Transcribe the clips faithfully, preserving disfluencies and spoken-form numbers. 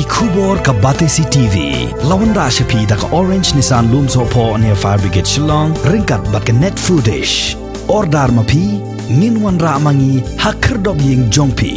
Khubor ka Batesi T V la wanrah sha phi da ka Orange Nissan Lumsohphoh near Fire Brigade Shillong ryngkat bad ka Net Foodish. Order ma phi, ngin wanrah ma ngi ha khyrdop ïing jong phi.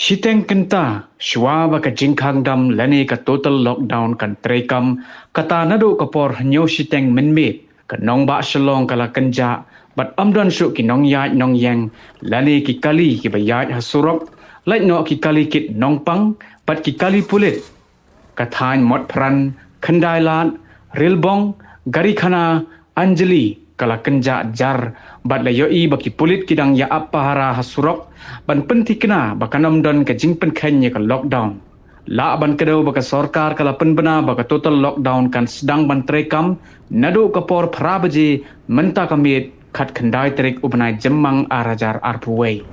Shiteng kynta shuwa ba ka jingkhang dam lane ka total lockdown kan treikam, kata naduh ka por hynñiew shiteng mynmiet, ka nongbah Shillong ka la kynjah bad ym don shuh ki nongïaid nongïeng lane ki kali kiba ïaid ha surok, lait noh ki kali kit nongpang bad ki kali pulit. Ka thaiñ Motphran, Khyndailad, Rilbong, Garikhana, Anjali ka la kynjah jar bad la ïohi ba ki pulit ki dang ïa ap pahara ha surok ban pynthikna ba kan ym don ka jingpynkheiñ ïa ka lockdown. Lah ban kdew ba ka sorkar ka la pynbna ba ka total lockdown kan sdang ban treikam naduh ka por phra baje mynta ka miet, khatkhyndai tarik u bnai Jymmang ar hajar arphew wei.